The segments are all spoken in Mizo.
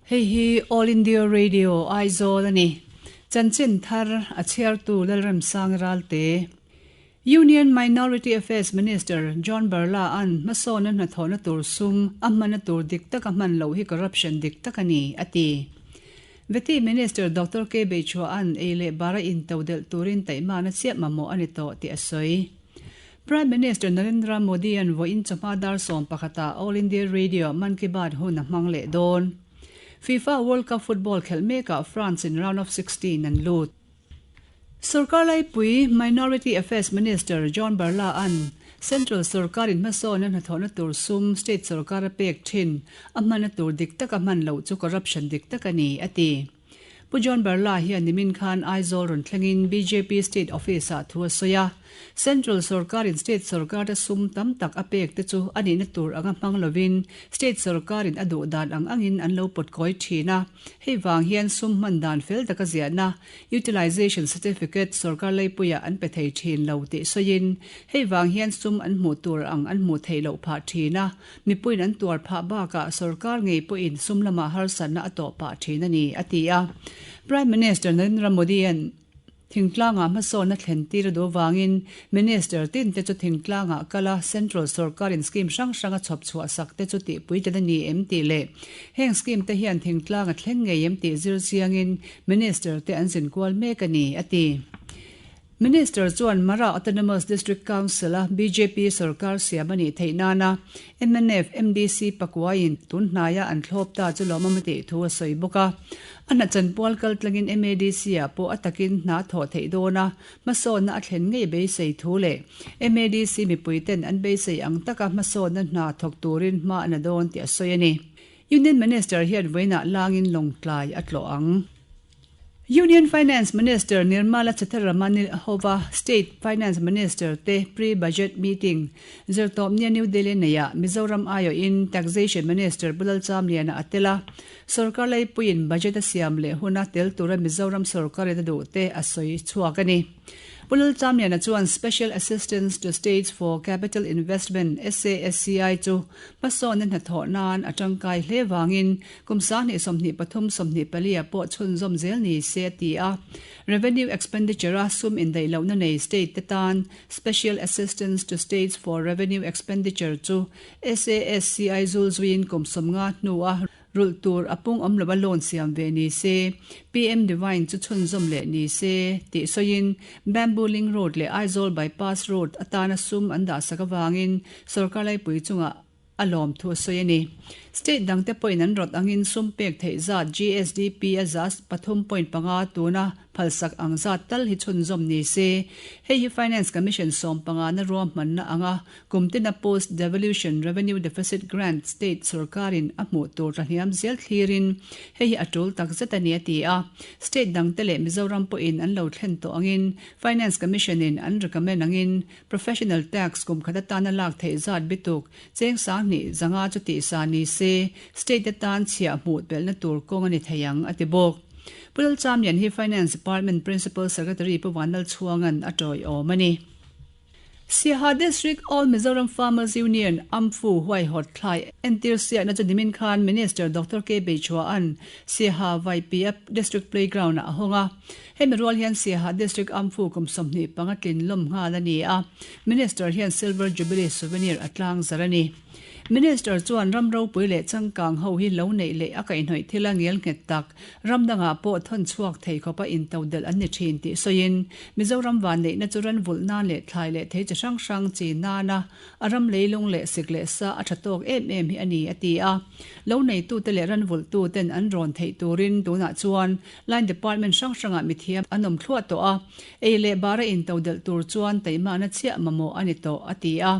Hei hi All India Radio, Aizawl a ni. Chanchin thar a chhiartu Lalremsang Ralte. Union Minority Affairs Minister John Barla an hmasawna hnathawhna tur sum a hmana tur dik taka hman loh hi corruption dik tak a ni, a ti. Vety Minister Doctor K Beichhua'n ei leh bara intodelh turin taihmana chiah mamawh a ni tawh tih a sawi. Prime Minister Narendra Modi-a'n vawiin chawhma dar 11 ah All India Radio Mann Ki Baat hun a hmang leh dawn. FIFA World Cup football khelh mekah France in round of 16 an lut. Sorkar laipui Minority Affairs Minister John Barla-a'n Central sorkarin hmasawnna hnathawhna tur sum state sorkar a pek thin a hmanna tur dik taka hman loh chu corruption dik tak a ni, a ti. Pu John Barla hian nimin khan Aizawl rawn thlengin bjp State Office-ah thu a sawi a. Central sorkarin state sorkar-te sum tam tak a pek te chu a nihna tur anga hmang lovin state sorkarin a duh dan ang angin an lo pawt kawi thin a. Hei vang hian sum hman dan fel taka ziahna, Utilization Certificate, sorkar leipuiah an pe thei thin lo tih sawiin hei vang hian sum an hmuh tur ang an hmuh theih loh phah thin a. Mipuiin an tuar phah bakah sorkar ngei pawhin sum lamah harsatna a tawh pah thin a ni, a ti a. Prime Minister Narendra Modi-a'n thingtlangah hmasawnna thlen tir a duh avangin Minister tinte chu thingtlangah kal a Central sorkarin scheme hrang hrang a chhawp chhuah sak te chu tihpui tel a ni em tih leh heng scheme te hian thingtlang a thleng ngei em tih zir chiangin Minister te an zin kual mek a ni, a ti. Minister chuan Mara Autonomous District Council-a bjp sorkar siam a nih theih nana mnf MDC pakuaiin tun hnaia an thlawp ta chu lawmawm a tih thu a sawi bawk a. A hna chanpual kaltlangin MADC-ah pawh a takin hna thawh theih dawn a, hmasawnna a thlen ngei beisei thu leh MADC mipuiten an beisei ang taka hmasawnna hna thawk turin hma a na dawn tih a sawi a ni. Union Minister hian vawiinah langin lawngtlai a tlawh ang. Union Finance Minister Nirmala Sitharaman hova State Finance Minister te pre-budget meeting zirtawpnia New Delhi neihah Mizoram aiawhin Taxation Minister Pu Lalchamliana a tel a, sorkar leipuiin budget a siam leh huna tel tura Mizoram sorkarin a duh te a sawi chhuak a ni. Pu Lalchamliana chuan Special Assistance to States for Capital Investment, SASCI, chu hmasawnna hnathawh nan a tangkai hle vangin Kum 2023 24 ah pawh chhunzawm zel ni se a ti a. Revenue expenditure a sum indaih lohna nei state te tan Special Assistance to States for Revenue Expenditure chu SASCI zul zuiin kum 50 hnu a rulh tur a pung awm lova loan siam ve ni se, PM Divine chu chhunzawm leh ni se tih sawiin Bamboo Link Road leh Aizawl Bypass Road atana sum an dahsak avangin sorkar laipui chungah a lawm thu a sawi a ni. State dangte pawhin an rawt angin sum pek theih zat GSDP a za 3.5 tuna phalsak ang zat tal hi chhunzawm ni se. Hei hi Finance Commission 15 na ruahmanna anga kum tina Post Devolution Revenue Deficit Grant state sorkarin a hmuh tur tlahniam zel thlirin hei hi a tul takzet a ni a ti a. State dangte leh Mizoram pawhin an lo thlen tawh angin Finance Commission in an recommend angin Professional tax kum khat atana lak theih zat bituk cheng 2500 chu tihsa ni se, state atan chhiah hmuh pelhna tur kawng a ni thei ang, a ti bawk. Pu Lalchamlian hi Finance Department Principal Secretary Pu Vanlalchhuanga'n a tawiawm a ni. Siaha District All Mizoram Farmers Union, AMFU, huaihawt thlai entir siahna chu nimin khan Minister Doctor K Beichhua'n Siaha Vaipia District Playground-ah a hawng a. Hemi rual hian Siaha District Amfu kum 25 tlin lawm nghal a ni a, Minister hian Silver Jubilee Souvenir a tlang zar a ni. Minister chuan ram ropui leh changkang ho hi lo neih leh a kaihhnawih thil a ngel nghet tak, ram dangah pawh thawn chhuak thei khawpa intodelh an ni thin tih sawiin, Mizoram vanneihna chu ran vulh nan leh thlai leh thei chi hrang hrang chi nana a ram leilung leh sik leh sa a tha tawk em em hi a ni, a ti a. Lo neitute leh ran vulhtuten an rawn theih turin tunah chuan Line Department hrang hrangah mithiam an awm thluah tawh a, ei leh bara intodelh tur chuan taihmahna chiah mamawh a ni tawh, a ti a.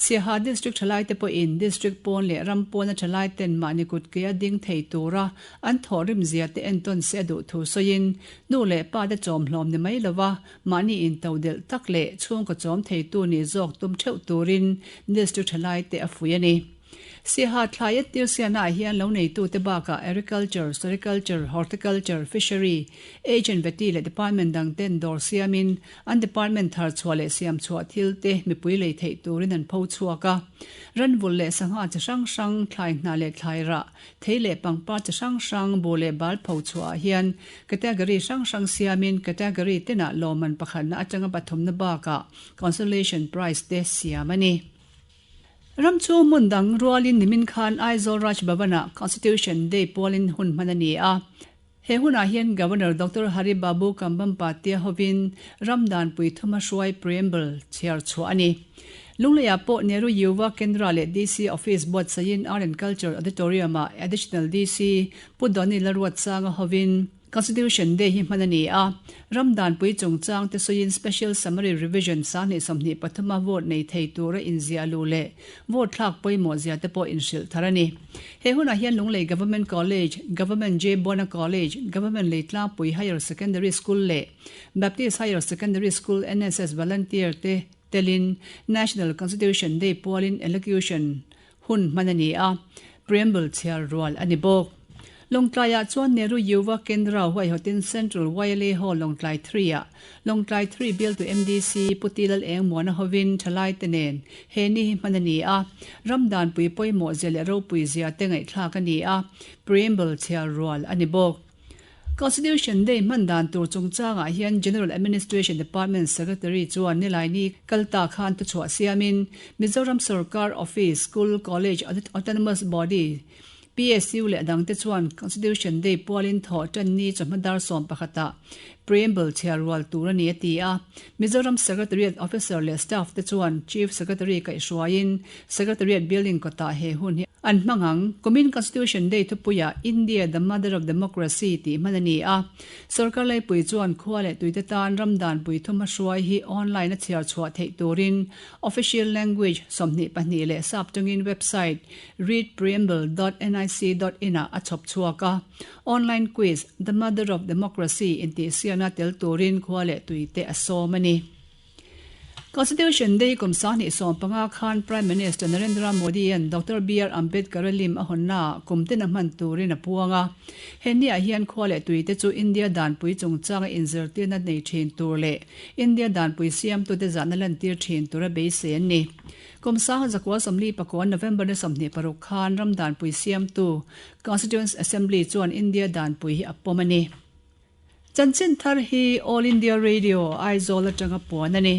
Siaha District thalaite pawhin District pawn leh ram pawna thalaiten mahni kutkea ding thei tura an thawhrim zia te entawn se a duh thu sawiin, nu leh pa te chawmhlawm ni mai lova mahni intodelh tak leh chhungkaw chawm theitu nih zawk tum theuh turin District thalaite a fuih a ni. Siaha thlai entir siahnaah hian lo neitute bakah Agriculture, Sericulture, Horticulture, Fishery, Agent Vety leh Department dang ten dawr siamin an department thar chhuah leh siam chhuah thil te mipui lei theih turin an pho chhuak a. Ranvul leh sangha chi hrang hrang, thlai hnah leh thlai rah, thei leh pangpar chi hrang hrang, buh leh bal pho chhuahah hian category hrang hrang siamin category tinah lawmman pakhatna atanga pathumna bakah consolation prize te siam a ni. Ram chhung hmun dang rualin nimin khan Aizawl Raj Bhavan-ah Constitution Day pualin hun hman a ni a. He hunah hian Governor Doctor Hari Babu Kambhampati hovin ram danpui thuma hruai preamble chhiar chhuah a ni. Lungleiah pawh Nehru Yuva Kendra leh DC Office buatsaihin Art and Culture Auditorium-ah Additional DC Pu Donny Laruatsanga hovin Constitution Day hi hman a ni a, ram danpui chungchang te sawiin Special Summary Revision 2023 a vote nei thei tura inziah luh leh vote thlak pawimawh zia te pawh inhrilh thar a ni. He hunah hian Lunglei Government College, Government J Bona College, Government Leitlangpui Higher Secondary School leh Baptist Higher Secondary School NSS Volunteer te telin National Constitution Day pualin Elocution hun hman a ni a, preamble chhiar rual a ni bawk. Lawngtlaiah chuan Nehru Yuva Kendra huaihawtin Central YLA Hall Lawngtlai Three-ah Lawngtlai Three bialtu MDC Pu Ti Lal Eng Muana hovin thalaite nen he ni hi hman a ni a, ram danpui pawimawh zia leh ropui zia te ngaihthlak a ni a, preamble chhiar rual a ni bawk. Constitution Day hman dan tur chungchangah hian General Administration Department Secretary chuan Nilaini kal ta khan thuchhuah siamin Mizoram Sorkar Office, School, College, Autonomous Body, PSU leh a dangte chuan Constitution Day pualin thawh tan ni chawhma dar 11 ah Preamble chhiar rual tur a ni a ti a. Mizoram Secretariat Officer leh Staff te chuan Chief Secretary kaihhruaiin Secretariat Building kawtah he hun hi an hmang ang. Kumin Constitution Day thupuiah India the Mother of Democracy tih hman a ni a. Sorkar laipui chuan khua leh tuite tan ram danpui thuma hruai hi online a chhiar chhuah theih turin Official Language 22 leh sap tangin website readpreamble dot nic dot in ah a chhawp chhuak a. Online quiz The Mother of Democracy intihsiakna tel turin khua leh tuite a sawm a ni. Constitution Day kum 2015 khan Prime Minister Narendra Modi-a'n Doctor BR Ambedkar-a lim a hawnnaah kum tin a hman turin a puang a. He niah hian khua leh tuite chu India danpui chungchanga inzirtirna nei thin tur leh India danpui siamtute zahna lantir thin tura beisei an ni. Kum 1949 November ni 26 khan ram danpui siamtu Constituent Assembly chuan India danpui hi a pawm a ni. Chanchin thar hi All India Radio, Aizawl atanga puan a ni.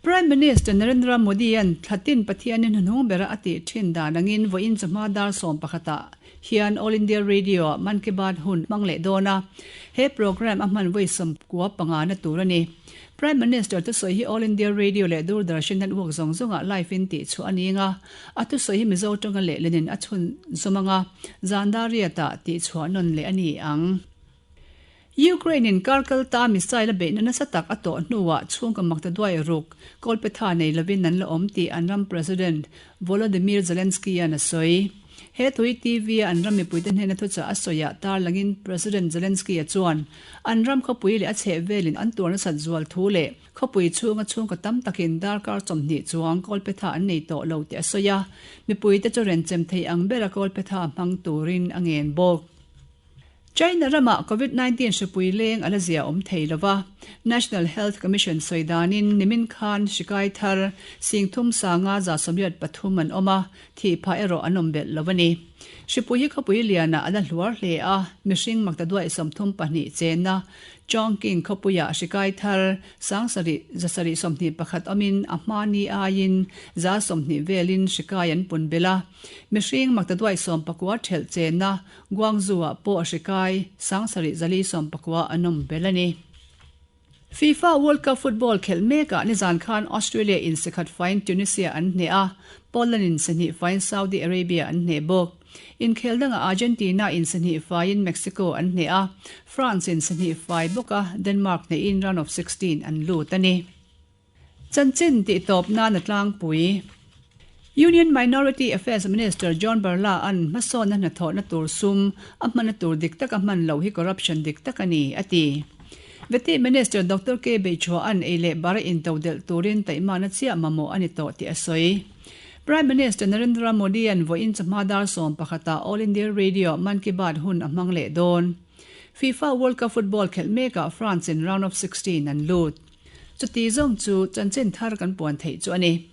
Prime Minister Narendra Modi-a'n thlatin Pathianin hnuhnung bera a tih thin dan angin vawiin chawhma dar 11 ah hian All India Radio-ah Mann Ki Baat hun hmang leh dawn a, he programme a hman vawi 95 na tur a ni. Prime Minister thusawi hi All India Radio leh Doordarshan network zawng zawngah live in tih chhuah a ni ang a, a thusawi hi Mizo tanga lehlinin a chhunzawm ang a, zan dar riatah tih chhuah nawn leh a ni ang. Ukraine in kar kal ta missile a beihna nasa tak a tawh hnuah chhungkaw makta duai ruk kawlpetha nei lovin an la awm tih an ram President Volodymyr Zelensky-a'n a sawi. He tui TV-a an ram mipuite hnena thuchah a sawiah tarlangin President Zelensky-a chuan an ram khawpui leh a chhehvelin an tuar nasat zual thu leh khawpui chhunga chhungkaw tam takin darkar 20 chuang kawlphetha an nei tawh lo tih a sawi a, mipuite chu renchem thei ang bera kawlphetha hmang turin a ngen bawk. China ramah Covid 19 hripui leng a la zia awm thei lo va, National Health Commission sawi danin nimin khan hri kai thar 3183 an awm a, thih phah erawh an awm belh lo a ni. Hripui hi khawpui lianah a la hluar hle a, mihring maktaduai 32 chenna Chongqing khawpuiah hri kai thar 7721 awmin a hma ni aiin 20 velin hri kai an pun belh a, mihring maktaduai 19 thelh chenna Guangzhou-ah pawh hri kai 7490 an awm belh a ni. FIFA World Cup football khelh mekah nizan khan Australia in sikhat faiin Tunisia an hneh a, Poland in sahnih faiin Saudi Arabia an hneh bawk. Inkhel dangah Argentina in sahnih faiin Mexico an hneh a, France in sahnih fai bawka Denmark hnehin round of 16 an lut a ni. Chanchin tih tawp nan a tlangpui. Union Minority Affairs Minister John Barla an hmasawnna hnathawhna tur sum a hmanna tur dik taka hman loh hi corruption dik tak a ni, a ti. Vety Minister Doctor K Beichhua an ei leh bara intodelh turin taihmana chiah mamawh a ni tawh tih a sawi. Prime Minister Narendra Modi-a'n vawiin chawhma dar sawmpakhatah All India Radio Mann Ki Baat hun a hmang leh dawn. FIFA World Cup football khelh mekah France in round of 16 an lut. Chuti zawng chu chanchin thar kan puan theih chu a ni.